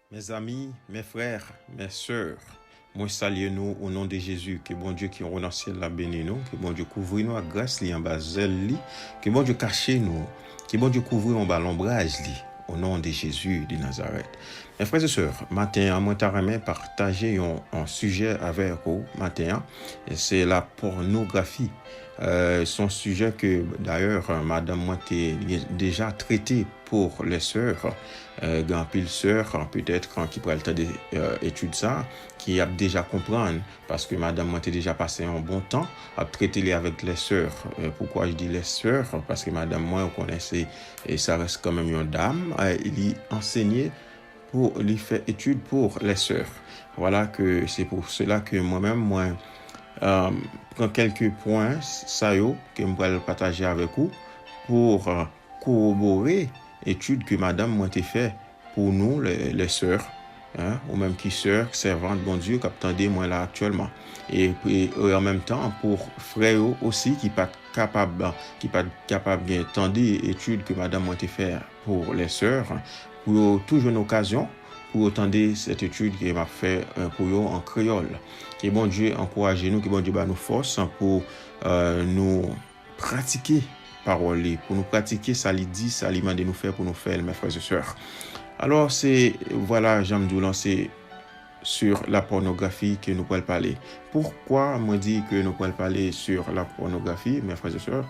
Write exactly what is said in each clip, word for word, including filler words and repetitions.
Mezanmi, mes frères, mes sœurs, mwen salye nou o non de Jezi. Ke Bondye ki anwo nan syèl la beni nou. Ke Bondye kouvri nou ak gras li anba zèl li. Ke Bondye kache nou. Ke Bondye kouvri anba lonbraj li o non de Jezi de Nazarèt. Mes frères et sœurs, maten an, mwen ta renmen pataje yon, yon sijè avèk ou maten an. E se la pònografi. Euh, se yon sijè ke, dayè, madanm mwen te deja trete pour les sœurs. Euh, gen anpil sè, petèt, ki pral tande, euh, etid sa, ki ap deja konprann, paske madanm mwen te deja pase yon bon tan ap trete li avèk les sœurs. Euh, pourquoi je dis les sœurs? Paske madanm mwen, ou konnen, se, e sa rès kanmenm yon dam, euh, li ansenye pou li fè etid pour les sœurs. Voilà que c'est pour cela que mwen menm, mwen, euh, pran kèlke pwen sa yo ke m pral pataje avèk ou pou, euh, korobore etid ke madanm mwen te fè pou nou, les, les sœurs, hein, ou menm ki sè, sèvant Bondye k ap tande mwen la aktyèlman. E, e, e an menm tan, pou frè yo osi ki pa t kapab, ki pa t kapab gen tande etid ke madanm mwen te fè pour les sœurs, pou yo tou jwenn okazyon pou yo tande sèt etid ke m ap fè, euh, pou yo an kreyòl. Ke Bondye ankouraje nou, ke Bondye ba nou fòs pou, euh, nou pratike pawòl li, pou nou pratike sa li di, sa li mande nou fè, pou nou fè l, mes frères et sœurs. Alò, se, vwala, jan m di w lan, se sur la pornographie ke nou pral pale. Poukwa mwen di ke nou pral pale sur la pornographie, mes frères et sœurs?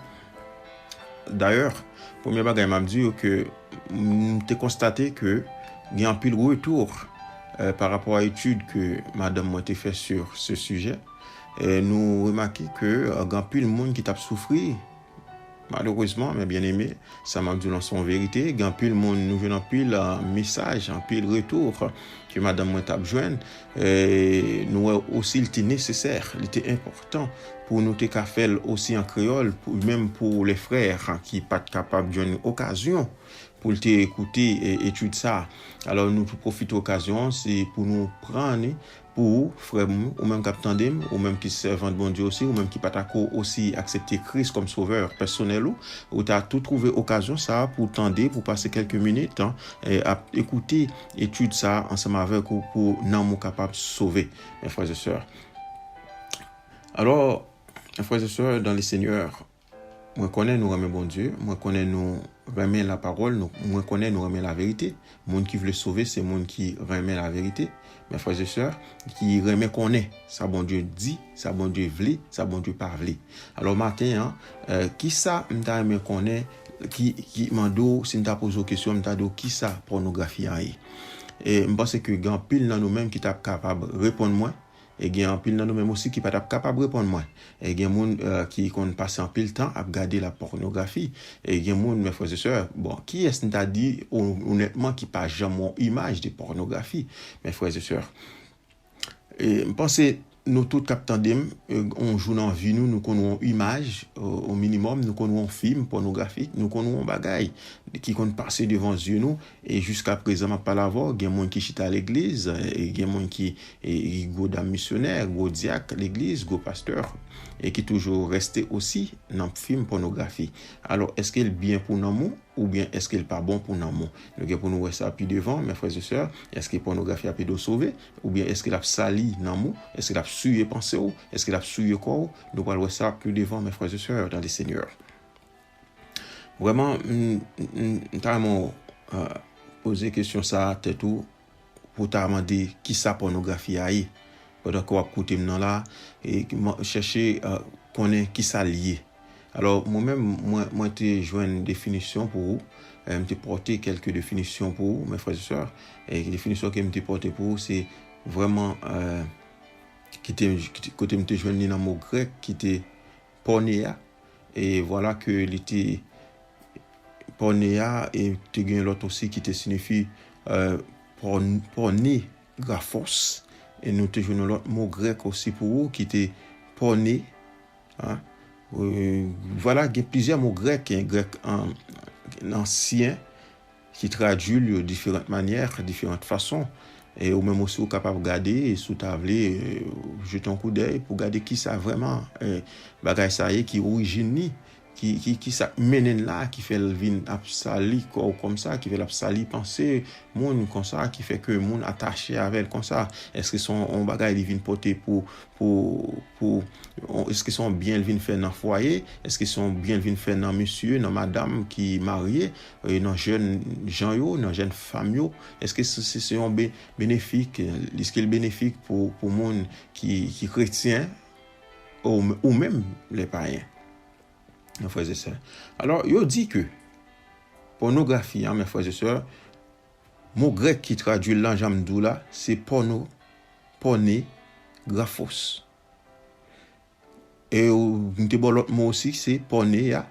Dayè, premye bagay m ap di yo ke m te konstate ke gen anpil retou, euh, pa rapò a etid ke madanm mwen te fè sur ce sujet. E nou remake ke, euh, gen anpil moun ki t ap soufri. Malerezman, mes bien-aimés, sa m ap di w lan se yon verite. Gen anpil moun, nou jwenn anpil, euh, mesaj, anpil retou ke madanm mwen t ap jwenn. E nou wè osi li te nesesè, li te enpòtan pou nou te ka fè l osi an kreyòl, pou, menm pou les frères ki pa t kapab jwenn okazyon pou l te ekoute, e, etid sa. Alò, nou tou pwofite okazyon an, se pou nou pran li pou ou, frè m, ou menm k ap tande m, ou menm ki sèvant Bondye osi, ou menm ki pa t ko osi aksepte Kris kòm sovè pèsonèl ou, ou ta tou twouve okazyon sa a pou tande, pou pase kèlke minit, e, ap ekoute etid sa a ansanm avèk ou pou nanm ou kapab sove, mes frères et sœurs. Alò, mes frères et sœurs dans le Seigneur, mwen konnen nou renmen Bondye, mwen konnen nou renmen lapawòl, nou, mwen konnen nou renmen laverite. Moun ki vle sove, se moun ki renmen laverite. Mes frères et sœurs, ki renmen konnen sa Bondye di, sa Bondye vle, sa Bondye pa vle. Alò, maten an, euh, kisa m ta renmen konnen, ki, ki mande w, si m ta poze w kesyon, m ta di w kisa pònografi a ye? E m panse ke gen anpil nan nou menm ki t ap kapab reponn mwen, e gen anpil nan nou menm osi ki pa t ap kapab reponn mwen. E gen moun, euh, ki konn pase anpil tan ap gade la pònografi. E gen moun, mes frères et sœurs, bon, kiyès m ta di o-, onètman ki pa janm wè yon imaj de pònografi, mes frères et sœurs? E m panse nou tout k ap tande m, e, yon jou nan vi nou, nou konn wè yon imaj, o, o minimòm, nou konn wè yon fim pònografik, nou konn wè yon bagay ki konn pase devan zye nou, e jiska prezan m ap pale avè w, gen moun ki chita legliz, e gen moun ki, e, ki gwo dam misyonè, gwo dyak legliz, gwo pastè, e ki toujou rete osi nan fim pònografi. Alò, èske l byen pou nanm ou, oubyen èske l pa bon pou nanm ou? Nou gen pou nou wè sa pi devan, mes frères et sœurs, èske pònografi ap ede w sove, oubyen èske l ap sali nanm ou, èske l ap souye panse w, èske l ap souye kò w? Nou pral wè sa pi devan, mes frères et sœurs dans le Seigneur. Vrèman, m, m, m ta renmen w, euh, poze kesyon sa a tèt ou, pou w ta mande kisa pònografi a ye. Pandan ke w ap koute m nan la, e ki man-, chèche, euh, konnen kisa l ye. Alò, mwen menm, mwen, mwen te jwenn definisyon pou ou, euh, m te pòte kèlke definisyon pou ou, mes frères et sœurs. E definisyon ke m te pòte pou ou, se vrèman, euh, ki te, ki te, kote m te jwenn li nan mo grèk ki te pòneya. E vwala ke li te pòneya, e te gen lòt osi ki te siyifi, euh, pòn-, pònegrafos. E nou te jwenn yon lòt mo grèk osi pou ou ki te pòne. Hein? Euh, vwala, gen plizyè mo grèk, hein, grèk an-, ansyen, ki tradui l yo diferan manyè, diferan fason. E ou menm osi, ou kapab gade, e si w ta vle, e, jete yon koudèy pou gade kisa vrèman, e, bagay sa ye, ki orijin li, ki, ki, ki sa k mennen l la, ki fè l vin ap sali kò w konsa, ki fè l ap sali panse moun konsa, ki fè ke moun atache avè l konsa? Èske se yon, yon bagay li vin pote pou, pou, pou, yon- èske se yon byen l vin fè nan fwaye? Èske se yon byen l vin fè nan mesye, nan madanm ki marye, e nan jèn jan yo, nan jèn fanm yo? Èske se, se, se yon be- benefik, èske l benefik pou, pou moun ki, ki kretyen, ou, ou menm lè payen? Mes frères et sœurs. Alò, yo di ke pònografi, an, mes frères et sœurs, mo grèk ki tradui l lan, jan m di w la, se pòno, pòne, grafos. E ou- m te ba w lòt mo osi, se pòne a.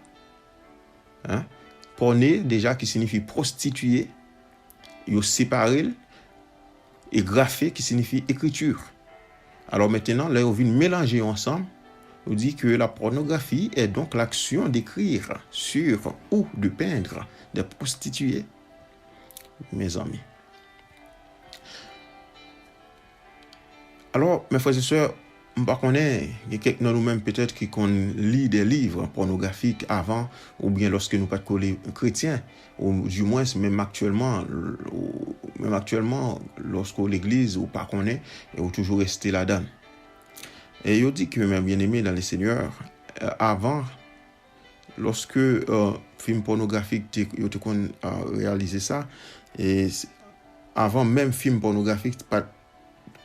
Hein? Pòne, deja, ki siyifi pwostitiye, yo separe l, e grafe, ki siyifi ekriti. Alors maintenant, lè yo vin melanje yo ansanm, yo di que la pornographie est donc l'action d'écrire sur ou de peindre des prostituées. Mezanmi. Alors, mes frères et sœurs, m pa konnen, gen kèk nan nou menm petèt ki konn li de liv pònografik avan, oubyen lòske nou pa t ko le kretyen, ou dimwens, menm aktyèlman, ou, menm aktyèlman, lòske w legliz, ou pa konnen, e ou toujou rete ladan l. E yo di ke, mes bien-aimés dans le Seigneur, euh, avan, lòske, euh, fim pònografik te, yo te konn, euh, reyalize sa, e s- avan menm fim pònografik pa t-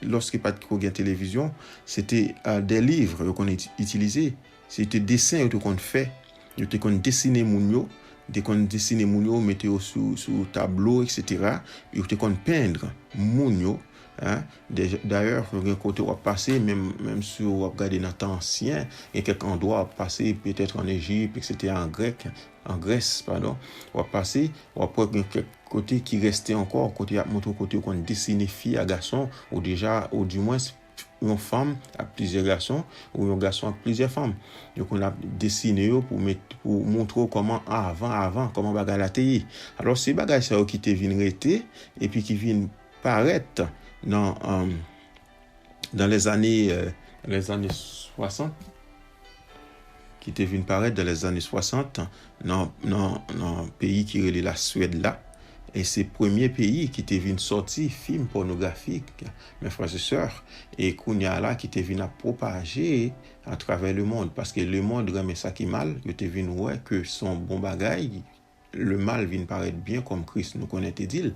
lòske pa t ko gen televizyon, se te, euh, de liv yo konn iti- itilize, se te desen yo te konn fè, yo te konn desine moun yo, te konn desine moun yo, mete yo sou, sou tablo, et cetera. Yo te konn pend moun yo, hein. Dayè, gen kote w ap pase, menm, menm si w ap gade nan tan ansyen, gen kèk andwa w ap pase, petèt an Ejip, et cetera, an Grèk, an Grès, padon, w ap pase, w ap wè gen kèk kote ki reste ankò, kote y ap montre w kote yo konn desine fi a gason, ou deja, ou dimwens, yon fanm ak plizyè gason, ou yon gason ak plizyè fanm. Yo konn ap desine yo pou met, pou montre w kòman avan, avan, kòman bagay la te ye. Alò, se bagay sa yo ki te vin rete, epi ki vin parèt nan, euh, dans les années, euh, les années soixante, ki te vin parèt dans les années soixante nan, nan, nan peyi ki rele Laswèd la. E se premye peyi ki te vin sòti fim pònografik, mes frères et sœurs. E kounye a la, ki te vin ap pwopaje atravè lemonn. Paske lemonn renmen sa ki mal, yo te vin wè ke se yon bon bagay, lemal vin parèt byen kòm Kris, nou konnen, te di l.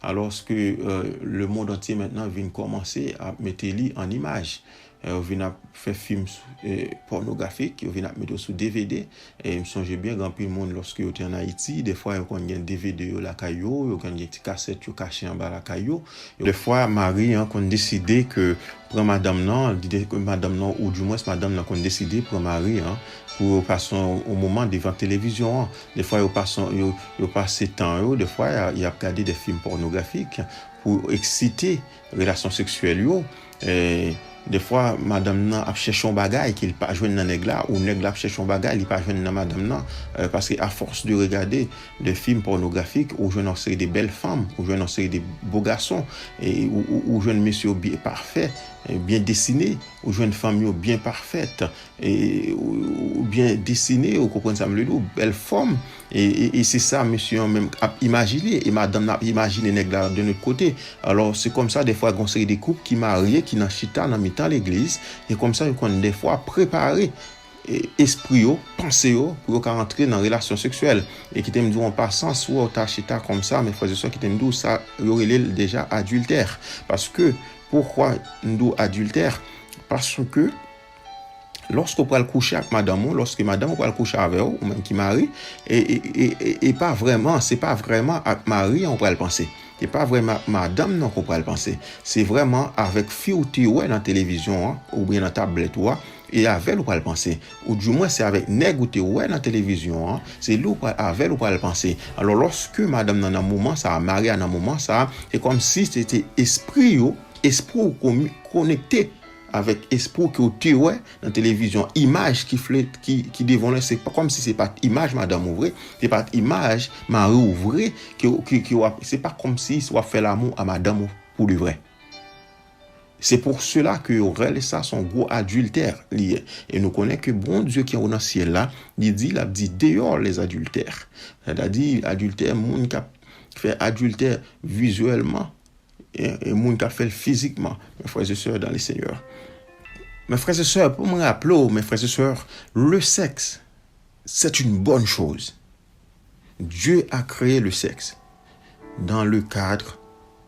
Alòske, euh, lemonn antye mentnan vin kòmanse ap mete li an imaj. Euh, yo vin ap fè fim sou- euh, pònografik, yo vin ap mete yo sou D V D. E m sonje byen, gen anpil moun, lòske yo te ann Ayiti, defwa yo konn gen D V D yo lakay yo, yo konn gen ti kasèt yo kache anba lakay yo. Defwa, mari an konn deside ke pran madanm nan, li de- ke madanm nan, ou dimwens madanm nan konn deside pran mari an pou yo pase yon, yon moman devan televizyon an. Defwa, yo pase, yo, yo pase tan yo, defwa, y a- y ap gade de fim pònografik pou eksite relasyon seksyèl yo. E, defwa, madanm nan ap chèche yon bagay ke li pa jwenn nan nèg la, ou nèg la ap chèche yon bagay li pa jwenn nan madanm nan. E, paske a force de regarder de film pornografik, ou jwenn yon seri de bèl fanm, ou jwenn yon seri de bo gason, e ou, ou, ou jwenn mesye yo byen pafè, e byen desine, ou jwenn fanm yo byen pafèt, e ou, ou byen desine, ou konprann sa m vle di w, bèl fòm, e, e, e se sa mesye an menm ap imajine, e madanm nan ap imajine nèg la de lòt kote. Alò, se kòmsa, defwa, gen yon seri de koup ki marye, ki nan chita nan mitan legliz, e kòmsa, yo konn defwa prepare e, espri yo, panse yo, pou yo ka rantre nan relasyon seksyèl. E kite m di w an pasan, si w wè w ta chita kòmsa, mes frères et sœurs, kite m di w sa, yo rele l deja adiltè. Paske, poukwa m di w adiltè? Paske, lòske w pral kouche ak madanm ou, lòske madanm ou pral kouche avè w, ou menm ki mari, e, e, e, e, e pa vrèman, se pa vrèman ak mari an w pral panse. Se pa vrèman ak madanm nan ke w pral panse. Se vrèman avèk fi w te wè nan televizyon an, oubyen nan tablèt ou a, e avè l ou pral panse. Ou dimwens se avèk nèg ou te wè nan televizyon an, se li w pral, avè l ou pral panse. Alò, lòske madanm nan nan moman sa a, mari a nan moman sa a, se kòmsi se te espri yo, espri w komi- konekte avèk espri w ke w te wè nan televizyon, imaj ki fle- ki, ki devan w la, se pa kòmsi se pa t imaj madanm ou vre, se pa t imaj mari w vre, ke, ke, ke w ap, se pa kòmsi w ap fè lanmou a madanm ou pou de vrè. Se pou sela ke yo rele sa se yon gwo adiltè li ye. E nou konnen ke Bondye ki anwo nan syèl la, li di, l ap di dehors les adultères. Sètadi, adiltè, moun k ap fè adiltè vizyèlman, e, e moun k ap fè l fizikman. Mes frères et sœurs dans le Seigneur. Mes frères et sœurs, pou mwen raple w, mes frères et sœurs, le sexe, c'est une bonne chose. Dieu a créé le sexe dans le cadre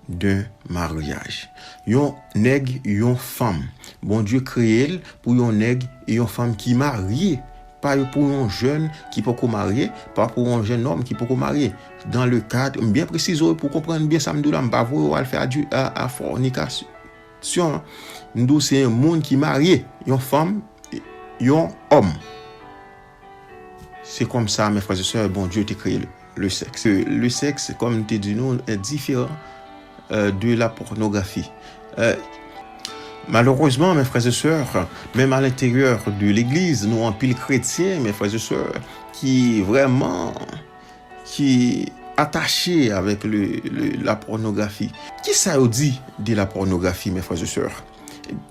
d'un mariage. Yon nèg, yon fanm. Bondye kreye l pou yon nèg e yon fanm ki marye. Pa pou yon jèn ki poko marye, pa pou yon jèn nonm ki poko marye. Dans le cadre, m byen presize w pou w konprann byen sa m di w la, m pa voye w al fè adi-, a, a fònikasyon. M di w se yon moun ki marye, yon fanm, yon òm. Se konsa, mes frères et sœurs, Bondye te kreye le, le sexe. Le sexe, kòm m te di nou, est différent, euh, de la pornographie. Euh, malheureusement, mes frères et sœurs, menm à l'intérieur de l'église, nou anpil kretyen, mes frères et sœurs, ki vrèman, ki atache avèk le, le, la pornographie. Kisa yo di de la pornographie, mes frères et sœurs?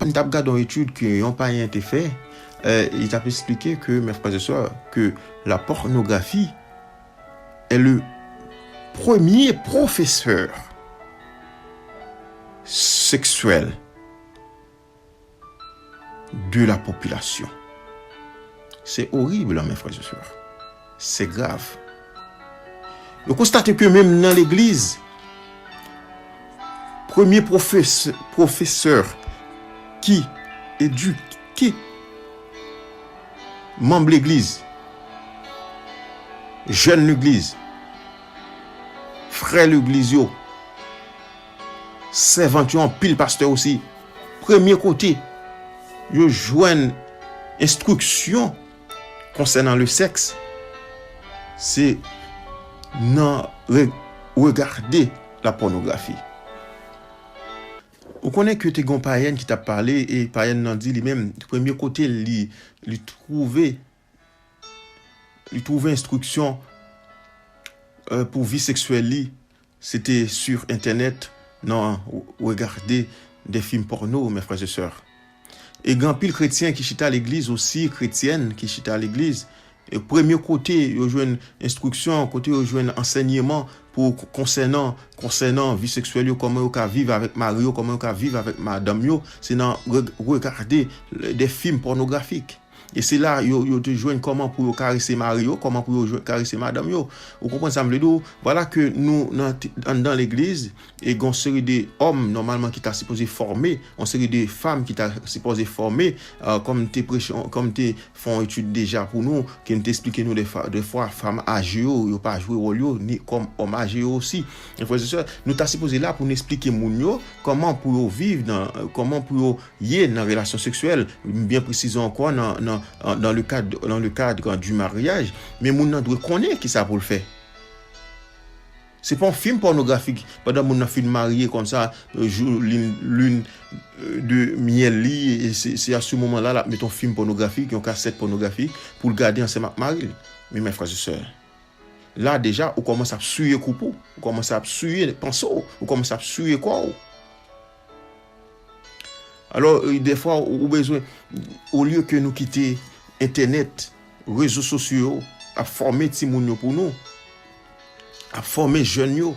M t ap gade yon etid ke yon payen te fè, euh, li t ap eksplike ke, mes frères et sœurs, que la pornographie est le premier professeur sexuel de la population. C'est horrible, mes frères et sœurs. C'est grave. Nou konstate ke menm nan legliz, premye pwofes-, pwofesè ki edike manm legliz, jèn legliz, frè legliz yo, sèvant yo, anpil pastè osi. Premye kote yo jwenn enstriksyon konsènan le sexe, se nan re-, regarder la pornographie. Ou konnen ke te gen yon payèn ki t ap pale, e payèn nan di li menm, premye kote li, li twouve, li twouve enstriksyon, euh, pou vi seksyèl li, se te sur internet, nan regarder des films porno, mes frères et sœurs. E gen anpil kretyen ki chita legliz osi, kretyèn ki chita legliz. E premye kote yo jwenn enstriksyon, kote yo jwenn ansèyman pou k-, konsènan, konsènan vi seksyèl yo, kòman yo ka viv avèk mari yo, kòman yo ka viv avèk madanm yo, se nan re-, regarder des films pornographiques. E se la yo, yo te jwenn kòman pou yo karese mari yo, kòman pou yo jwe-, karese madanm yo. Ou konprann sa m vle di w? Vwala ke nou nan, anndan legliz, e gen yon seri de òm, nòmalman, ki ta sipoze fòme, yon seri de fanm ki ta sipoze fòme, euh, kòm m te preche, kòm m te fè yon etid deja pou nou, ke m te eksplike nou de fwa, de fwa, fanm aje yo, yo pa jwe wòl yo, ni kòm òm aje yo osi. E frè e sè, nou ta sipoze la pou nou eksplike moun yo kòman pou yo viv nan, kòman pou yo ye nan relasyon seksyèl, m byen presize ankò nan, nan, dans le cadre, dans le cadre du mariage, men moun nan dwe konnen kisa pou l fè. Se pa yon fim pònografik pandan moun nan fin marye konsa, jou lin, lin, euh, de myèl li, e se, se a se moman la, l ap met yon fim pònografik, yon kasèt pònografik, pou l gade ansanm ak mari l. Men, mes frères et sœurs, la deja, ou kòmanse ap souye koup ou, ou kòmanse ap souye panse w, ou kòmanse ap souye kò w. Alò, e, dèfwa, ou, ou bezwen, olye ke nou kite entènèt, rezo sosyo yo, ap fòme timoun yo pou nou, ap fòme jèn yo,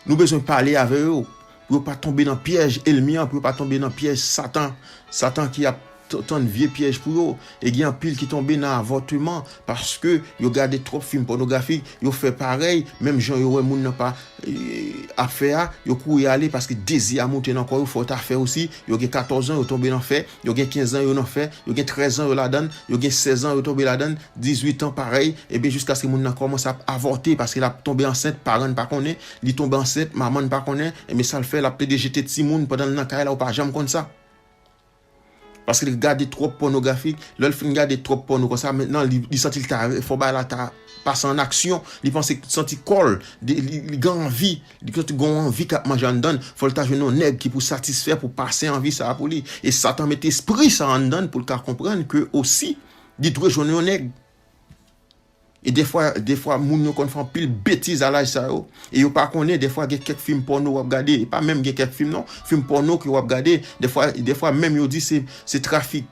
nou bezwen pale avè yo, pou yo pa tonbe nan pyèj ènmi an, pou yo pa tonbe nan pyèj Satan, Satan ki ap t-, tann vye pyèj pou yo. E gen anpil ki tonbe nan avòteman, paske yo gade twòp fim pònografik, yo fè parèy, menm jan yo wè moun nan pa, e, ap fè a, yo kouri ale paske dezi a moute nan kò yo, fò yo ta fè osi. Yo gen katòz an, yo tonbe nan fè, yo gen kenz an, yo nan fè, yo gen trèz an, yo ladann, yo gen sèz an, yo tonbe ladann, dizuit an, parèy, ebyen, jiskaske moun nan kòmanse ap avòte, paske l ap tonbe ansent, paran n pa konnen, li tonbe ansent, manman n pa konnen, ebyen, sa l fè, l ap plede jete timoun pandan l nan kay la, ou pa janm konn sa. Paske li gade twòp pònografik, lè l fin gade twòp pòno konsa, mentnan li, li santi l ta, fò bagay la ta pase an aksyon, li panse, santi kò l, de, li, li gen anvi, li santi gen yon anvi k ap manje anndan l, fò l ta jwenn yon nèg ki pou satisfè, pou pase anvi sa a pou li. E Satan mete espri sa a anndan l pou l ka konprann ke osi, li dwe jwenn yon nèg. E defwa, defwa, moun yo konn fè anpil betiz a laj sa yo. E yo pa konnen, defwa, gen kèk fim pòno w ap gade. E pa menm gen kèk fim, non. Fim pòno ke w ap gade, defwa, defwa, menm yo di se, se trafik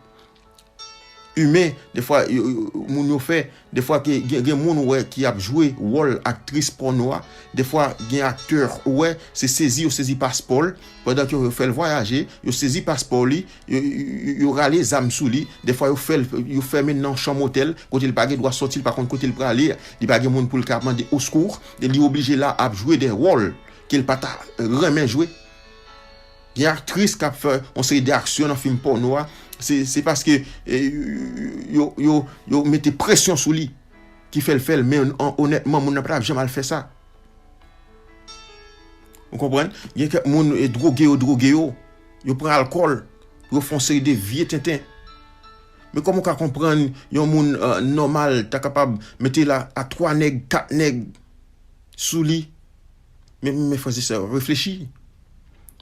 imen. Defwa, yo, yo, moun yo fè. Defwa, ke gen, gen moun ou wè ki ap jwe wòl aktris pòno a. Defwa, gen aktè ou wè, se sezi yo sezi paspò l. Pandan ke yo fè l vwayaje, yo sezi paspò li, yo, yo, yo, yo rale zam sou li. Defwa, yo fè l, yo fèmen l nan yon chanm otèl, kote l pa gen dwa sòti, l pa konn kote l prale, li pa gen moun pou l ka mande oskou, e li oblije la ap jwe de wòl ke l pa ta renmen jwe. Gen aktris k ap fè yon seri de aksyon nan fim pòno a, se, se paske, e, yo, yo, yo mete presyon sou li ki fè l fè l, men on-, onètman, moun nan pa t ap janm al fè sa. Ou konprann? Gen kèk moun, e, dwoge yo, dwoge yo. Yo pran alkòl. Yo fè yon seri de vye tenten. Men kòman w ka konprann yon moun, e, nòmal ta kapab mete la a twa nèg, kat nèg sou li? Men, men frè e sè, reflechi.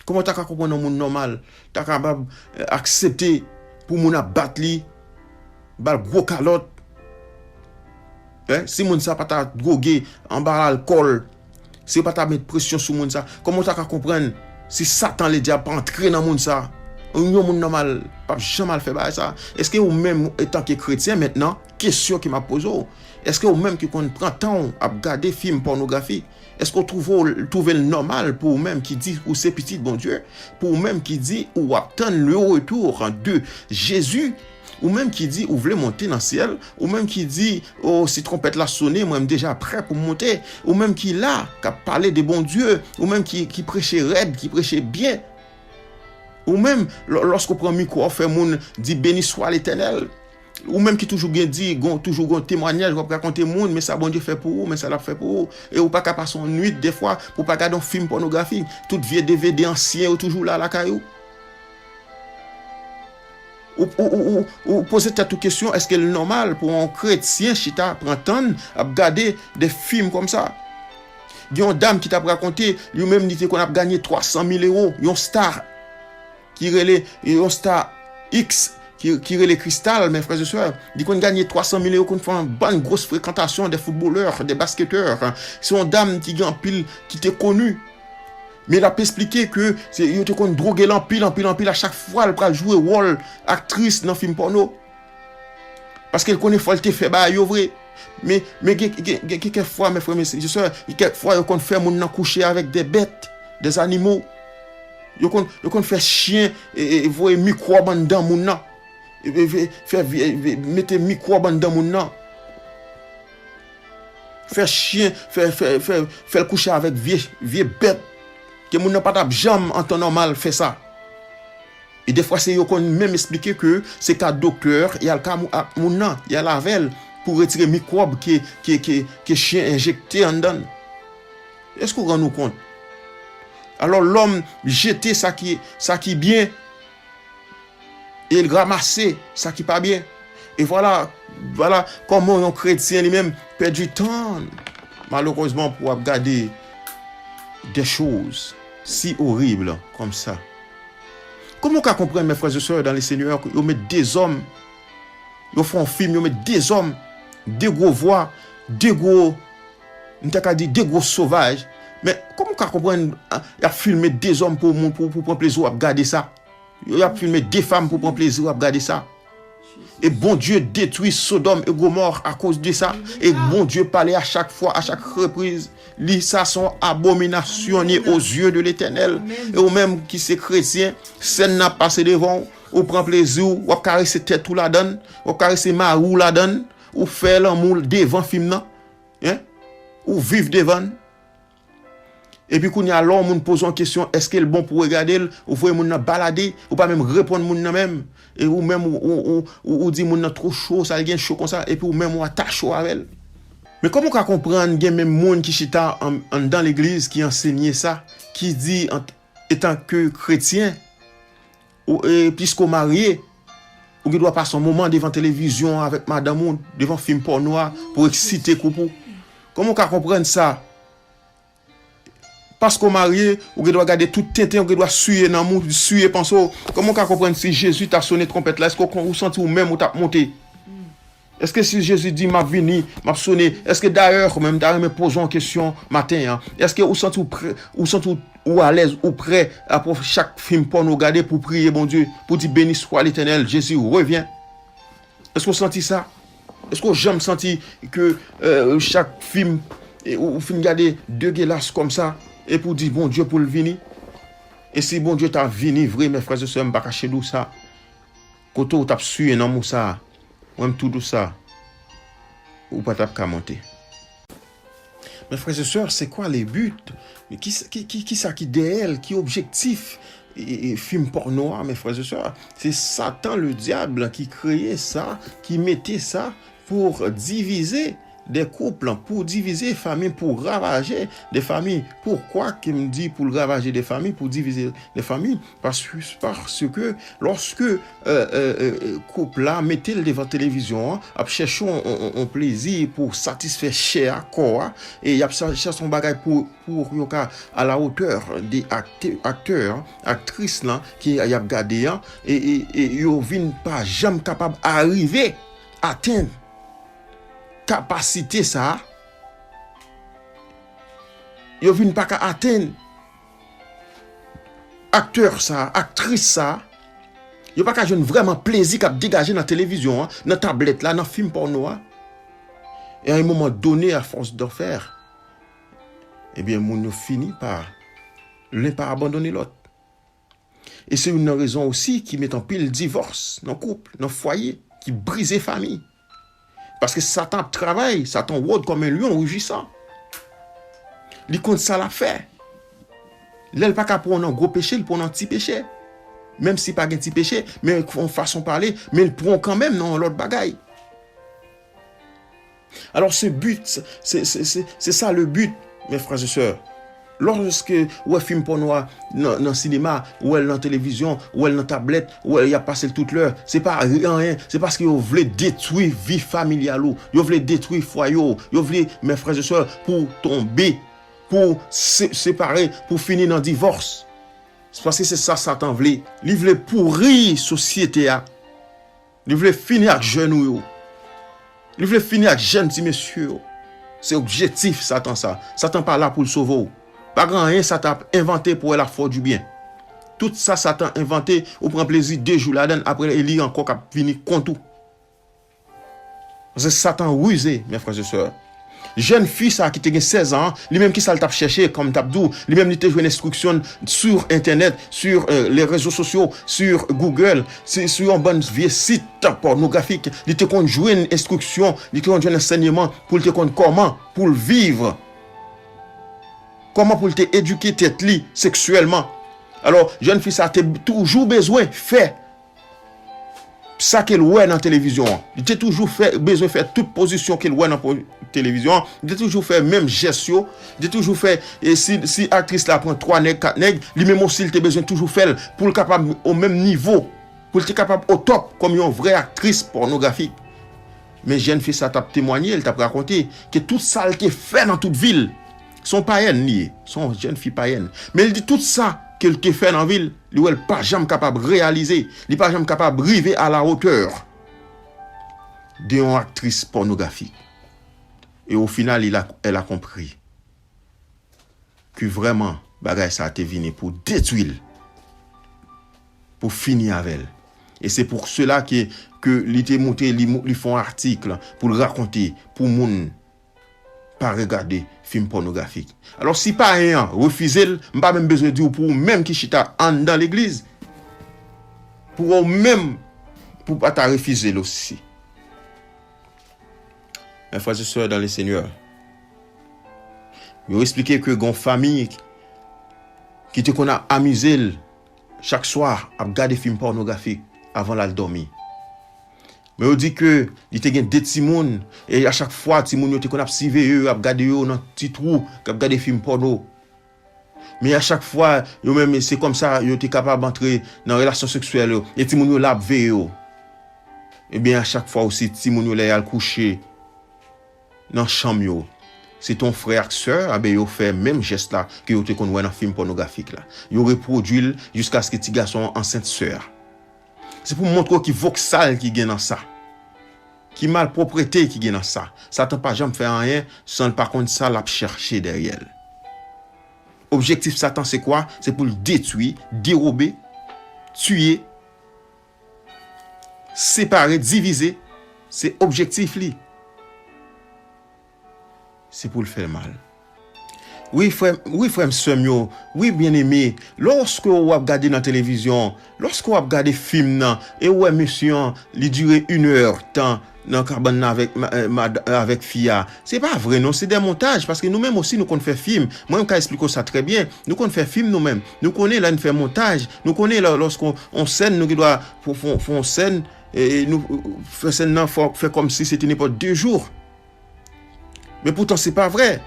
Kòman w ta ka konprann yon moun nòmal ta kapab, e, aksepte pou moun ap bat li, ba l gwo kalòt? Hein? Si moun sa pa ta dwoge anba alkòl, si yo pa ta met presyon sou moun sa, kòman w ta ka konprann si Satan, ledyab, pa antre nan moun sa? Yon moun nòmal p ap janm al fè bagay sa. Èske ou menm, etanke kretyen mentnan, kesyon ke m ap poze w, èske ou menm ki konn pran tan w ap gade fim pònografi, èske w twouve w, twouve l nòmal pou ou menm ki di ou se pitit Bondye, pou ou menm ki di ou ap tann le retour de Jezi, ou menm ki di ou vle monte nan syèl, ou menm ki di, "O, si twonpèt la sone, mwen m deja prè pou m monte," ou menm ki la, k ap pale de Bondye, ou menm ki, ki preche rèd, ki preche byen, ou menm, lò-, lòske w pran mikwo, w fè moun di, "Béni soit l'Éternel." Ou menm ki toujou gen di, gon, toujou gon temwanyaj w ap rakonte moun, men sa Bondye fè pou ou, men sa l ap fè pou ou. E ou pa ka pase yon nwit, defwa, pou w pa gade yon fim pònografi. Tout vye D V D ansyen yo toujou la lakay ou. Ou, ou, ou, ou, ou poze tèt ou kesyon, èske l nòmal pou yon kretyen chita pran tan l ap gade de fim kòmsa? Gen yon dam ki t ap rakonte, li menm li te konn ap ganye twa san mil ewo, yon sta ki rele, yon sta X, ki, ki rele Kristal, men frè e sè, li konn ganye twa san mil ewo, konn fè yon bann gwos frekantasyon, de foutbolè, de basketè. Se yon dam ki gen anpil, ki te koni. Men l ap esplike ke se, yo te konn dwoge l anpil, anpil, anpil, a chak fwa l pral jwe wòl aktris nan fim pòno. Paske l konnen fò l te fè bagay yo vre. Men, men gen, gen, gen, gen kèk fwa, men frè, men sè, gen kèk fwa yo konn fè moun nan kouche avèk de bèt, de zanimo. Yo konn, yo konn fè chen, e, e, voye mikwòb anndan moun nan. E, e, fè, fè, e, e, mete mikwòb anndan moun nan. Fè chen, fè, fè, fè, fè l kouche avèk vye, vye bèt. Ke moun nan pa t ap janm, an tan nòmal, fè sa. E defwa, se yo konn menm esplike ke se ka doktè, y al ka mou-, ak moun nan, y al avè l pou retire mikwòb ke, ke, ke, ke chen enjekte anndan l. Èske w rann ou kont? Alò, lòm jete sa ki, sa ki byen, e l ranmase sa ki pa byen. E vwala, vwala kòman yon kretyen li menm pèdi tan, malerezman, pou ap gade de choz si orib kòmsa. Kòman w ka konprann, mes frères et sœurs dans le Seigneur, yo met de zòm, yo fè yon fim, yo met de zòm, de gwo vwa, de gwo, m ta ka di, de gwo sovaj. Men kòman w ka konprann, a, y ap filme de zòm pou moun, pou, pou pran plezi w ap gade sa? Y ap filme de fanm pou pran plezi w ap gade sa. E Bondye detwi Sodòm e Gomò akoz de sa. E Bondye pale a chak fwa, a chak repriz, li, sa se yon abominasyon aux yeux de l'Éternel. E ou menm ki se kretyen, sèn nan ap pase devan w, ou pran plezi w, w ap karese tèt ou ladan l, w ap karese mari w ladan l, ou fè lanmou devan fim nan, hein? Ou viv devan l. Epi kounye a, lè yon moun poze yon kesyon, èske l bon pou w regade l? Ou voye moun nan balade, ou pa menm reponn moun nan menm. E ou menm, ou, ou, ou, ou, ou di moun nan twò cho, sa l gen cho konsa, epi ou menm ou atache w avè l. Men kòman w ka konprann gen menm moun ki chita an, anndan legliz, ki ansenye sa, ki di, an, etanke kretyen, ou, e, piske w marye, ou gen dwa pase yon moman devan televizyon avèk madanm ou, devan fim pòno a, pou eksite koup ou? Kòman w ka konprann sa? Paske w marye, ou gen dwa gade tout tenten, ou gen dwa siye nanm ou, siye panse w. Kòman w ka konprann si Jezi ta sonnen twonpèt la, èske w kon-, ou santi ou menm ou t ap monte? Èske si Jezi di, "M ap vini, m ap sone," èske dayè, mwen, m ta renmen poze w yon kesyon maten an, èske ou santi w prè, ou santi w, ou alèz, ou prè, apre chak fim pòno w gade, pou w priye Bondye, pou w di, "Béni soit l'Éternel, Jésus revient"? Èske w santi sa? Èske w janm santi ke, euh, chak fim, e, ou, ou fin gade degelas kòmsa, epi w di Bondye pou l vini? E si Bondye ta vini vre, mes frères et sœurs, m pa kache di w sa, kote w t ap siye nanm ou sa a, mwen m tou di w sa, ou pa t ap ka monte. Mes frères et sœurs, c'est quoi le but? Ki, ki, ki, ki sa ki dèyè l? Ki objektif, e, e, fim pòno a, mes frères et sœurs? Se Satan, le diable, ki kreye sa, ki mete sa pou divize de koup, pou divize fanmi, pou ravaje de fanmi. Poukwa ke m di pou l ravaje de fanmi, pou divize de fanmi? Paske, paske lòske, euh, euh, euh, koup la mete l devan televizyon an, ap chèche yon, yon, yon, yon plezi pou satisfè chè a, kò a, e y ap sa- chèche yon bagay pou, pou yo ka à la hauteur de akte- aktè, aktris lan, ke y ap gade an, e, e, e yo vin pa janm kapab arive atenn kapasite sa a. Yo vin pa ka atenn aktè sa a, aktris sa a. Yo pa ka jwenn vrèman plezi k ap degaje nan televizyon an, nan tablèt la, nan fim pòno a. E à un moment donné, à force d'en faire, ebyen, moun yo fini pa, l'un pa abandonne l'autre. E se youn nan rezon osi ki met anpil divòs nan koup, nan fwaye, ki brize fanmi. Paske Satan ap travay, Satan rôde comme un lion rugissant. Li konn sa l ap fè. Lè l pa ka pran w nan gwo peche, li pran w nan ti peche. Menm si pa gen ti peche, men yon fason pale, men li pran w kanmenm nan yon lòt bagay. Alors, ce but, c'est, c'est, c'est, c'est ça le but, mes frères et sœurs. Lòske ou wè fim pòno a nan, nan sinema, ou wè l nan televizyon, ou wè l nan tablèt, ou wè y ap pase l tout lè, se pa anyen, se paske yo vle detwi vi familyal ou, yo vle detwi fwaye w, yo vle, mes frères et sœurs, pou w tonbe, pou w se- separe, pou w fini nan divòs. Se paske se sa Satan vle. Li vle pouri sosyete a. Li vle fini ak jèn ou yo. Li vle fini ak jèn ti mesye yo. Se objektif Satan sa. Satan pa la pou l sove w. Pa gen anyen Satan ap envante pou l ap fè w dibyen. Tout sa Satan envante, ou pran plezi de jou ladan l, apre e li ankò k ap vini kont ou. Paske Satan rize, mes frères et sœurs. Jèn fi sa ki te gen sèz an, li menm ki sa l t ap chèche, kòm m t ap di w, li menm li te jwenn enstriksyon l sur internet, sur, euh, les réseaux sociaux, sur Google, se sou yon bann vye sit pònografik. Li te konn jwenn enstriksyon, li te konn jwenn ansèyman pou l te konn kòman pou l viv. Kòman pou l te edike tèt li seksyèlman. Alò, jèn fi sa te toujou bezwen fè sa ke l wè nan televizyon an. Li te toujou fè, bezwen fè tout pozisyon ke l wè nan po- televizyon an. Li te toujou fè menm jès yo. Li te toujou fè, e si, si aktris la pran twa nèg, kat nèg, li menm osi li te bezwen toujou fè l pou l kapab o menm nivo, pou l te kapab o top kòm yon vrè aktris pònografik. Men jèn fi sa t ap temwanye, l t ap rakonte ke tout sa l te fè nan tout vi l, se yon payèn li ye, se yon jèn fi payèn. Men l di tout sa ke l te fè nan vi l, li wè l pa janm kapab reyalize, li pa janm kapab rive à la hauteur de yon aktris pònografik. E au final, il a, elle a compris ke vrèman bagay sa te vini pou detwi l, pou fini avè l. E se pou sela ke, ke li te moute, li, mou- li fè yon atik pou l rakonte, pou moun pa regade fim pònografik. Alò, si payen an refize l, m pa menm bezwen di w pou ou menm ki chita anndan legliz, pou ou menm, pou w pa ta refize l osi. Mes frères et sœurs dans le Seigneur, yo eksplike ke gen yon fanmi ki te konn ap amize l chak swa ap gade fim pònografik avan l al dòmi. Men yo di ke li te gen de timoun, e a chak fwa, timoun yo te konn ap siveye yo, ap gade yo nan ti twou, k ap gade fim pòno. Men a chak fwa, yo menm, se kòmsa yo te kapab antre nan relasyon seksyèl yo, e timoun yo la ap veye yo. Ebyen, a chak fwa osi, timoun yo lè y al kouche nan chanm yo, se te yon frè ak sè, anben yo fè menm jès la ke yo te konn wè nan fim pònografik la. Yo repwodui l jiskaske ti gason an ansent sè a. Se pou m montre w ki voksal ki gen nan sa. Ki malpwoprete ki gen nan sa? Satan pa janm fè anyen san l pa konn sa l ap chèche dèyè l. Objektif Satan se kwa? Se pou l detwi, dewobe, tiye, separe, divize. Se objektif li. Se pou l fè l mal. Wi, frè, wi, frè m, sè m yo, wi, byeneme, lòske w ap gade nan televizyon, lòske w ap gade fim nan, e w wè mesye an, li dire inè tan nan kabann nan avèk, ma- eh, mad- avèk fi a, se pa vre non, se de montaj, paske nou menm osi nou konn fè fim. Mwen, m ka esplike w sa trè byen. Nou konn fè fim nou menm. Nou konnen lè n fè montaj, nou konnen lè, lòske on, on sèn, nou gen dwa fè, fè, fè on sèn, e, e nou fè sèn nan, fò fè kòmsi se te nenpòt de jou. Men poutan, se pa vre.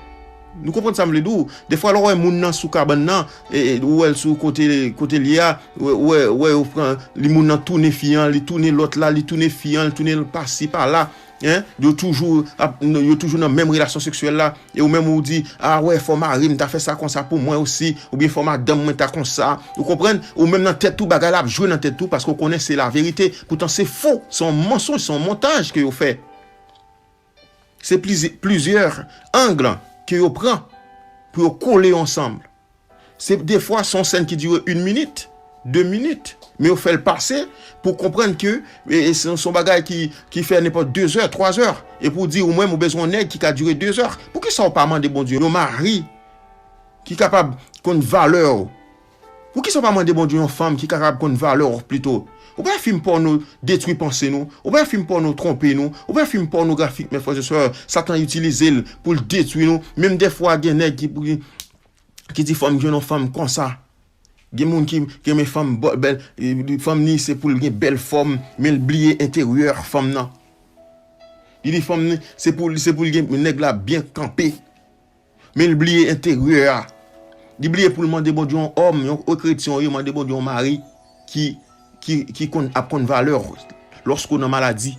Nou konprann sa m vle di w? Defwa, lè w wè moun nan sou kabann nan, e, e, ou wè l sou kote, kote l ye a, ou wè, ou wè, ou wè yo pran, li moun nan tounen fi an, li tounen lòt la, li tounen fi an, li tounen l pasi pa la. Hein? Yo toujou ap, yo toujou nan menm relasyon seksyèl la. E ou menm ou di, a wè, fò mari m ta fè sa konsa pou mwen osi, oubyen fò madanm mwen ta konsa. Ou konprann? Ou menm nan tèt ou, bagay la ap jwe nan tèt ou, paske w konnen se laverite. Poutan, se fo, se yon mansonj, se yon montaj ke yo fè. Se plizi- plizyè ang ke yo pran pou yo kole yo ansanm. Se defwa, se yon sèn ki dire yon minit, de minit. Men yo fè l pase pou konprann ke, e, e, se, se yon bagay ki, ki fè nenpòt de zè, twa zè. E pou w di ou menm ou bezwen yon nèg ki ka dire de zè. Poukisa w pa mande Bondye yon mari ki kapab konn valè w? Poukisa w pa mande Bondye yon fanm ki kapab konn valè w pito? Ou pa fè fim pòno detwi panse nou. Ou pa fè fim pòno twonpe nou. Ou pa fè fim pònografik, men frè e sè, Satan itilize l pou l detwi nou. Menm defwa, gen nèg ki, ki, ki di fò m jwenn yon fanm konsa. Gen moun ki, ki renmen fanm bò- bèl, e, fanm ni se pou l gen bèl fòm, men l bliye enteryè fanm nan. Li di fanm ni se pou, se pou l gen nèg la byen kanpe. Men l bliye enteryè a. Li bliye pou l mande Bondye yon òm, yon kretyen, ou mande Bondye yon mari ki, ki, ki konn, ap konn valè w lòske w nan maladi,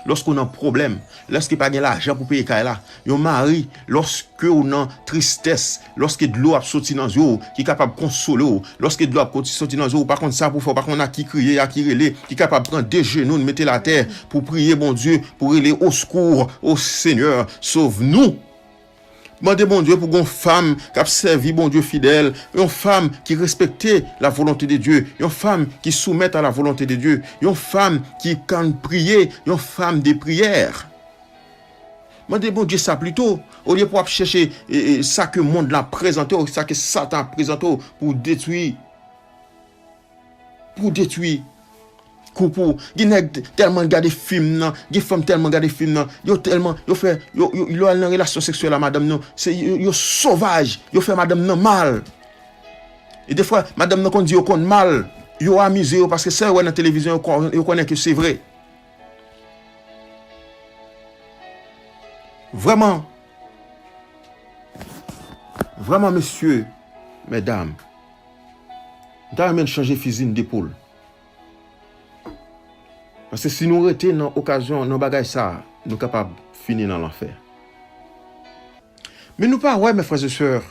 lòske w nan pwoblèm, lòske pa gen lajan pou peye kay la. Yon mari, lòske w nan tristès, lòske dlo ap soti nan zye w, ki kapab konsole w, lòske dlo ap soti nan zye w, ou pa konn sa pou fè, ou pa konn a ki kriye, a ki rele, ki kapab pran de jenou l, mete l atè pou priye Bondye, pou rele, au secours, au Seigneur, sauve-nous. Mande Bondye pou gon fanm k ap sèvi Bondye fidèl, yon fanm ki respekte la volonté de Dieu, yon fanm ki soumèt a la volonté de Dieu, yon fanm ki konn priye, yon fanm de priyè. Mande Bondye sa pito, olye pou w ap chèche, e, e, sa ke mond la prezante w, sa ke Satan ap prezante w pou w detwi. Pou w detwi koup ou. Gen nèg t- tèlman gade fim nan, gen fanm tèlman gade fim nan, yo tèlman, yo fè, yo, yo, lè yo al nan relasyon seksyèl a madanm nan, se, yo, yo sovaj, yo fè madanm nan mal. E defwa, madanm nan konn di yo konn mal, yo amize yo, paske sa yo wè nan televizyon, yo kon- yo konnen ke se vre. Vrèman, vrèman, mesye, medam, m ta renmen n chanje fizi n de poul. Paske si nou rete nan okazyon, nan bagay sa a, nou kapab fini nan lanfè. Men nou pa wè, mes frères et sœurs,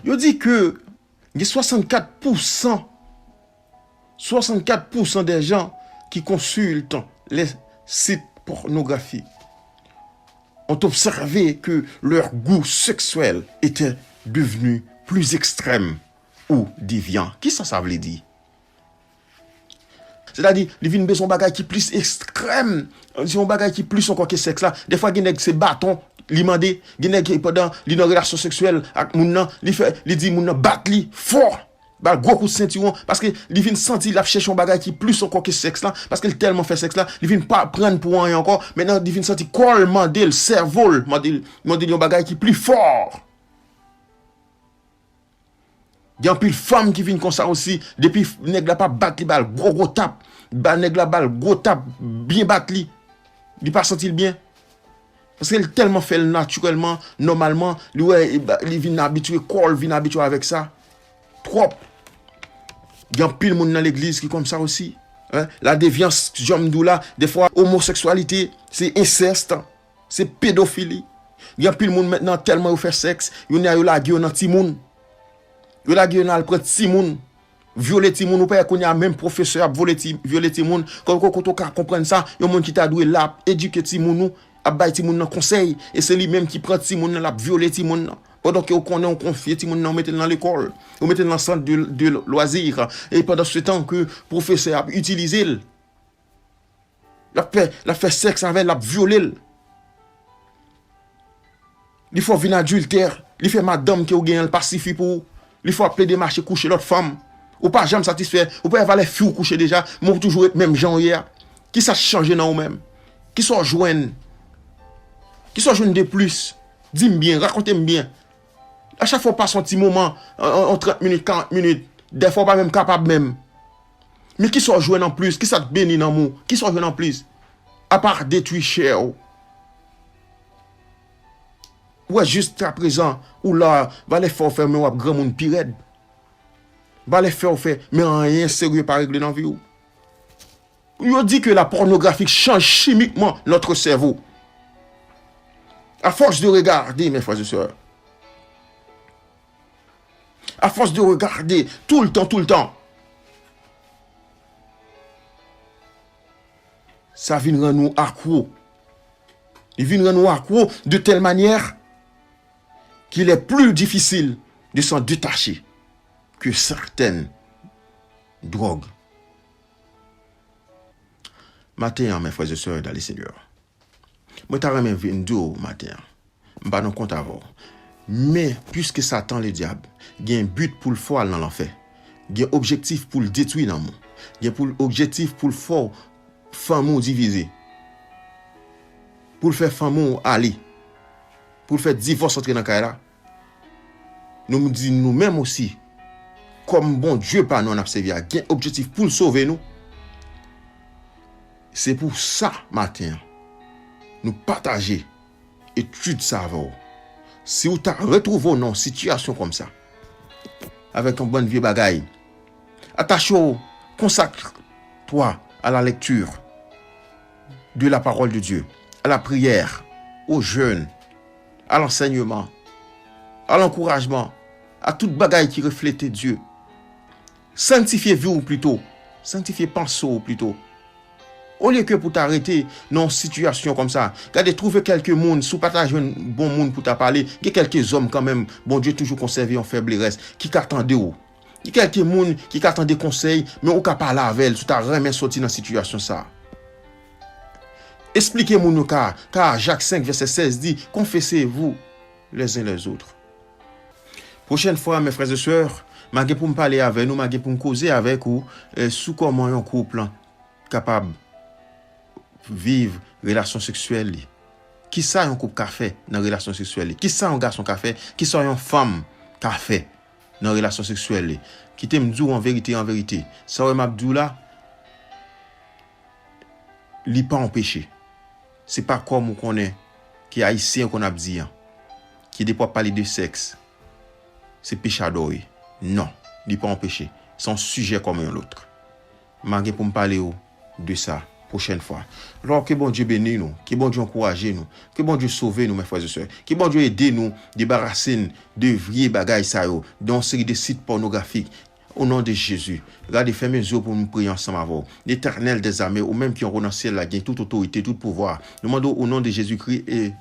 yo di ke gen swasannkat pousan, swasannkat pousan des gens qui consultent les sites pornographiques ont observé que leur goût sexuel était devenu plus extrême ou déviant. Kisa sa vle di? Sètadi, li vin bezwen yon bagay ki plis ekstrèm, se yon bagay ki plis ankò ke sèks la. Defwa, gen nèg se baton li mande, gen nèg ki pandan li nan relasyon seksyèl ak moun nan, li fè, li di moun nan bat li fò, ba l gwo kout sentiwon, paske li vin santi l ap chèche yon bagay ki plis ankò ke sèks la, paske l tèlman fè sèks la, li vin pa pran l pou anyen ankò. Mentnan, li vin santi kò l mande l, sèvo l mande l, mande l yon bagay ki pi fò. Gen anpil fanm ki vin konsa osi, depi nèg la pa bat li, ba l gwo gwo tap, ba nèg la ba l gwo tap, byen bat li, li pa santi l byen. Paske l tèlman fè l natirèlman, nòmalman, li wè, li vin abitye, kò l vin abitye avèk sa. Twòp. Gen anpil moun nan legliz ki konsa osi. Hein? La devyans, jan m di w la, defwa, omosekswalite, se ensèst. Se pedofili. Gen anpil moun mentnan tèlman yo fè sèks, yo ni a yo lage yo nan timoun. Yo lage yo nan al pran timoun. Vyole timoun, ou pa wè kounye a menm pwofesè ap vyole ti, vyole timoun. Kote, kote w ka konprann sa, yon moun ki ta dwe la ap edike timoun ou, ap bay timoun nan konsèy, e se li menm ki pran timoun nan, l ap vyole timoun nan. Pandan ke ou konnen ou konfye timoun nan, ou mete l nan lekòl, ou mete l nan sant de, de lwazir, e pandan se tan ke pwofesè ap itilize l, l ap fè, l ap fè sèks avè l, l ap vyole l. Li fè w vin adiltè, li fè madanm ke w genyen l pa sifi pou ou. Li fè w ap plede mache kouche lòt fanm. Ou pa janm satisfè, ou pa wè valè fi w kouche deja, men ou toujou ret menm jan w ye a. Kisa k chanje nan ou menm? Kisa w jwenn? Kisa w jwenn de plis? Di m byen, rakonte m byen. A chak fwa w pase yon ti moman, yon, yon, yon trant minit, karant minit, dèfwa w pa menm kapab menm. Men kisa w jwenn anplis? Kisa k beni nanm ou? Kisa w jwenn anplis? Apa detwi chè w. Ou wè jiskaprezan, ou la, valè fè w fè, men w ap granmoun pi rèd. Valè fè w fè, men anyen serye pa regle nan vi w. Yo di ke la pònografi chanj chimikman notre sèvo. À force de regarder, mes frères et sœurs, à force de regarder tout le temps, tout le temps, sa vin rann ou akwo. Li vin rann ou akwo de telle manière qu'il est plus difficile de s'en détacher que certaines drogues. Maten an, mes frères et sœurs dans le Seigneur, mwen ta renmen vin di w maten an, m pa nan kont avè w. Men, piske Satan, ledyab, gen but pou l fè w al nan lanfè, gen objektif pou l detwi nanm ou, gen pou l, objektif pou l fè w, fanmi w divize, pou l fè fanmi w ale, pou l fè divòs antre nan kay la, nou di nou menm osi, kòm Bondye pa nou an n ap sèvi a, gen objektif pou l sove nou. Se pou sa, maten an, nou pataje etid sa avè w. Si w ta retwouve w nan yon sitiyasyon kòm sa, avèk yon bann vye bagay, attache w, consacre-toi à la lecture de la parole de Dieu, à la prière, au jeûne, à l'enseignement, à l'encouragement, a tout bagay ki reflete Dye. Sanktifye vi w pito. Sanktifye panse w pito. Olye ke pou ta rete nan yon sitiyasyon kòm sa, gade, twouve kèlke moun, si w pa ta jwenn bon moun pou ta pale, gen kèlke zòm kanmenm, Bondye toujou konsève yon fèb lerès, ki ka tande w. Gen kèlke moun ki ka tande konsèy, men ou ka pale avè l si w ta renmen soti nan sitiyasyon sa a. Esplike moun yo ka, ka Jak senk vèsè sèz di, confessez-vous les uns les autres. Pwochèn fwa, mes frères et sœurs, m a gen pou m pale avè nou, m a gen pou m koze avèk ou, eh, sou kòman yon koup lan kapab viv relasyon seksyèl li. Kisa yon koup ka fè nan relasyon seksyèl li? Kisa yon gason ka fè? Kisa yon fanm ka fè nan relasyon seksyèl li? Kite m di w an verite, an verite, sa w wè m ap di w la, li pa yon peche. Se pa kòm ou konnen ke Ayisyen yo konn ap di an, ke depi w ap pale de sèks, se peche adore. Non, li pa yon peche. Se yon sijè kòm yon lòt. M a gen pou m pale w de sa pwochèn fwa. Alò, ke Bondye beni nou, ke Bondye ankouraje nou, ke Bondye sove nou, mes frères et sœurs, ke Bondye ede nou debarase n de vye bagay sa yo, de yon seri de sit pònografik. O non de Jezi, gade, fèmen zye w pou nou priye ansanm avè w. Letènèl dèzame, ou menm ki anwo nan syèl la, gen tout otorite, tout pouvwa. Nou mande w, o non de Jezikri, e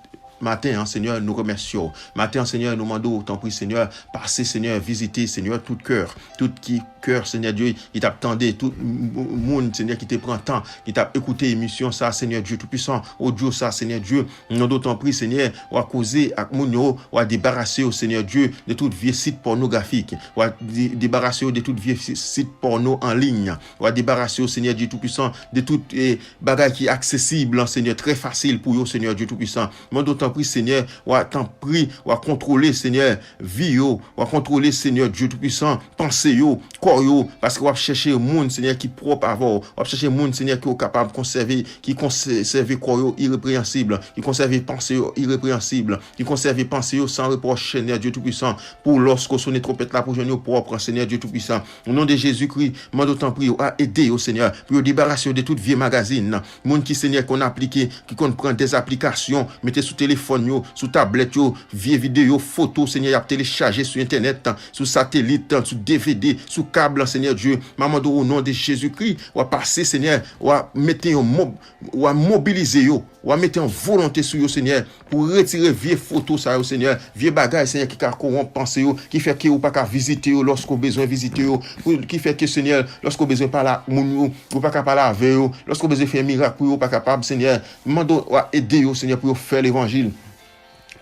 maten an, Senyè, nou remèsye w. Maten an, Senyè, nou mande w, tanpri, Senyè, pase, Senyè, vizite, Senyè, tout kè, tout ki kè, Senyè Dye, ki t ap tande, tout m-, m-, moun, Senyè, ki te pran tan, ki t ap ekoute emisyon sa, Senyè Dye Toupisan, odyo sa, Senyè Dye, nou mande w, tanpri, Senyè, w a koze ak moun yo, w a debarase yo, Senyè Dye, de tout vye sit pònografik, w a de-, debarase yo de tout vye si-, sit pòno an liy, w a debarase yo, Senyè Dye Toupisan, de tout, eh, bagay ki aksesib, Senyè, trè fasil pou yo, Senyè Dye Toupisan. Mande w tanpri, Senyè, w a tanpri, w a kontwole, Senyè, vi yo, w a kontwole, Senyè Dye Toupisan, panse yo, kò yo, paske w ap chèche moun, Senyè, ki pwòp avè w. W ap chèche moun, Senyè, ke w kapab konsève, ki konsève kò yo irepreyansib, ki konsève panse yo irepreyansib, ki konsève panse yo san repwòch, Senyè Dye Toupisan, pou lòske w sone twonpèt la pou jwenn yo pwòp, Senyè Dye Toupisan. O non de Jezikri, mande w tanpri, w a ede yo, Senyè, pou yo debarase yo de tout vye magazin, moun ki, Senyè, konn aplike, ki konn pran dèzaplikasyon, mete sou telefòn, telefòn yo, sou tablèt yo, vye videyo, foto, Senyè, y ap telechaje sou entènèt, sou satelit, sou D V D, sou kab, Senyè Dye. M a mande w, o non de Jezikri, w a pase, Senyè, w a mete yon mob, w a mobilize yo, w a mete yon volonte sou yo, Senyè, pou retire vye foto sa yo, Senyè, vye bagay, Senyè, ki ka kowonp panse yo, ki fè ke ou pa ka vizite yo lòske w bezwen vizite yo, pou, ki fè ke, Senyè, lòske w bezwen pale ak moun yo, ou pa ka pale avè yo, lòske w bezwen fè mirak pou yo, ou pa kapab, Senyè. M mande w a ede yo, Senyè, pou yo fè levanjil.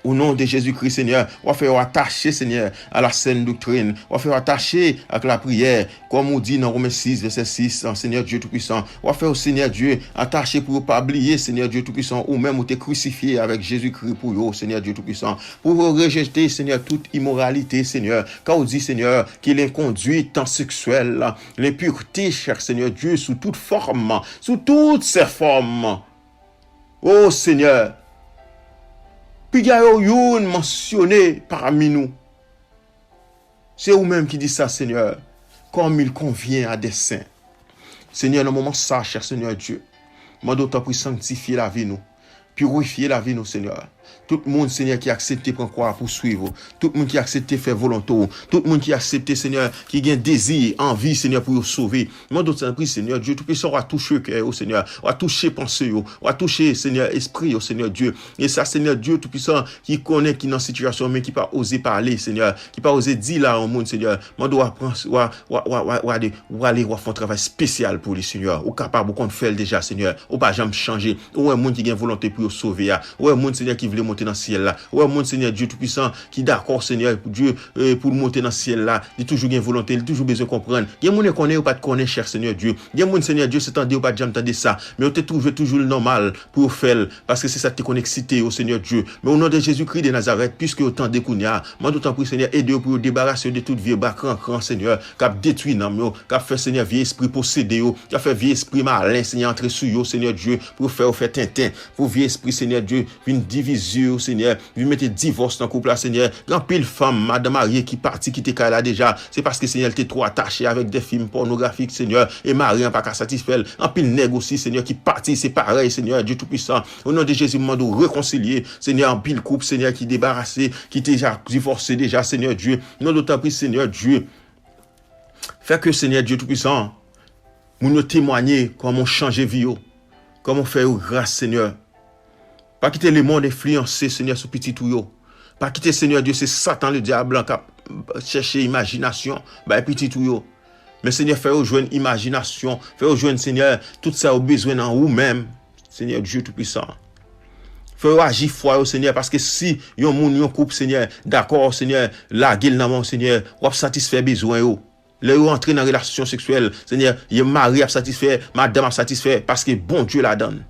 O non de Jezikri, Senyè, w a fè yo atache, Senyè, a la sèn doktrin. W a fè yo atache ak lapriyè, kòm ou di nan Women sis, vèsè sis, Senyè Dye Toupisan. W a fè yo, Senyè Dye, atache pou yo pa bliye, Senyè Dye Toupisan, ou menm ou te krisifye avèk Jezikri pou yo, Senyè Dye Toupisan. Pou yo rejete, Senyè, tout imoralite, Senyè. Ka ou di, Senyè, ke lenkondwit sekswèl, lenpirte, chè Senyè Dye, sou tout fòm, sou tout sè fòm. O Senyè, piga yo youn mansyone pami nou. Se ou menm ki di sa, Senyè, comme il convient à des saints. Senyè, nan moman sa, chè Senyè Dye, mande w tanpri sanktifye lavi nou, pirifye lavi nou, Senyè. Tout moun, Senyè, ki aksepte pran kwa pou swiv ou, tout moun ki aksepte fè volonte w, tout moun ki aksepte, Senyè, ki gen dezi, anvi, Senyè, pou yo sove, mande w tanpri, Senyè Dye Toupisan, w a touche kè yo, Senyè, w a touche panse yo, w a touche, Senyè, espri yo, Senyè Dye. E sa, Senyè Dye Toupisan, ki konnen ki nan sitiyasyon, men ki pa oze pale, Senyè, ki pa oze di la yon moun, Senyè, mande w a pran, w a, w a, w a, w a, w a de, w ale, w a fè yon travay espesyal pou li, Senyè. Ou kapab, ou konn fè l deja, Senyè. Ou pa janm chanje. Ou wè moun ki gen volonte pou yo sove a. Ou wè moun, Senyè, ki vle monte nan syèl la. Ou wè moun, Senyè Dye Toupisan, ki dakò, Senyè Dye, eh, pou l monte nan syèl la. Li toujou gen volonte, li toujou bezwen konprann. Gen moun yo konnen, yo pa t konnen, chè Senyè Dye. Gen moun, Senyè Dye, se tande yo pa t janm tande sa. Men yo te twouve toujou l nòmal pou yo fè l, paske se sa ki te konn eksite yo, Senyè Dye. Men o non de Jezikri de Nazarèt, piske yo tande kounye a, mande w tanpri, Senyè, ede yo pou yo debarase yo de tout vye bra krankran, Senyè, k ap detwi nanm yo, k ap fè, Senyè, vye espri posede yo, k ap fè vye espri malen, Senyè, antre sou yo, Senyè Dye, pou yo fè yo fè tenten, pou vye espri, Senyè Dye, vin divize yo, Senyè, vin mete divòs nan koup la, Senyè. Gen anpil fanm, madanm marye ki pati kite kay la deja, se paske, Senyè, l te twò atache avèk de fim pònografik, Senyè, e mari an pa ka satisfè l. Anpil nèg osi, Senyè, ki pati, se parèy, Senyè, Dye Toupisan. O non de Jezi, m mande w rekonsilye, Senyè, anpil koup, Senyè, ki debarase, ki te ja divòse deja, Senyè Dye. Mande w tanpri, Senyè Dye, fè ke, Senyè Dye Toupisan, moun yo temwaye kòman w chanje vi yo, kòman w fè yo gras, Senyè. Pa kite lemonn enfliyanse, Senyè, sou pitit ou yo. Pa kite, Senyè Dye, se Satan ledyab lan k ap chèche imajinasyon bay pitit ou yo. Men, Senyè, fè yo jwenn imajinasyon, fè yo jwenn, Senyè, tout sa yo bezwen nan ou menm, Senyè Dye Toupisan. Fè yo aji fwa yo, Senyè, paske si yon moun, yon koup, Senyè, dakò, Senyè, lage l nan men w, Senyè, w ap satisfè bezwen yo. Lè yo antre nan relasyon seksyèl, Senyè, mari ap satisfè, madanm ap satisfè, paske Bondye ladan l.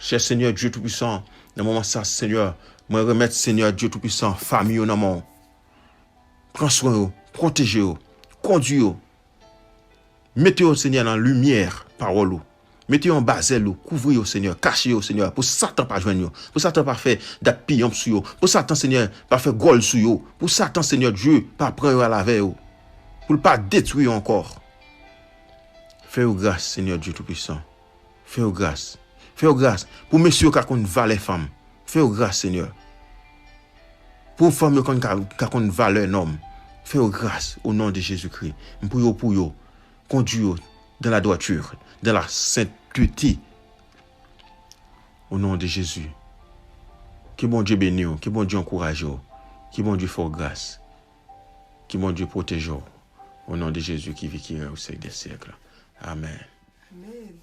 Chè Senyè Dye Toupisan, nan moman sa, Senyè, mwen remèt, Senyè Dye Toupisan, fanmi yo nan men w. Pran swen yo, pwoteje yo, kondui yo. Mete yo, Senyè, nan limyè pawòl ou. Mete yo anba zèl ou, kouvri yo, Senyè, kache yo, Senyè, pou Satan pa jwenn yo, pou Satan pa fè dat piyonp sou yo, pou Satan, Senyè, pa fè gòl sou yo, pou Satan, Senyè Dye, pa pran yo al avè yo, pou l pa detwi yo ankò. Fè yo gras, Senyè Dye Toupisan. Fè yo gras. Fè yo gras. Pou mesye yo ka konn valè fanm, fè yo gras, Senyè. Pou fanm yo konn ka, ka konn valè nonm, fè yo gras, o non de Jezikri. M priye w pou yo. Kondui yo dans la droiture, dans la sainteté. O non de Jezi. Ke Bondye beni w, ke Bondye ankouraje w, ke Bondye fè w gras, ke Bondye pwoteje w. O non de Jezi ki viv, ki règne au siècle des siècles. Amèn. Amèn.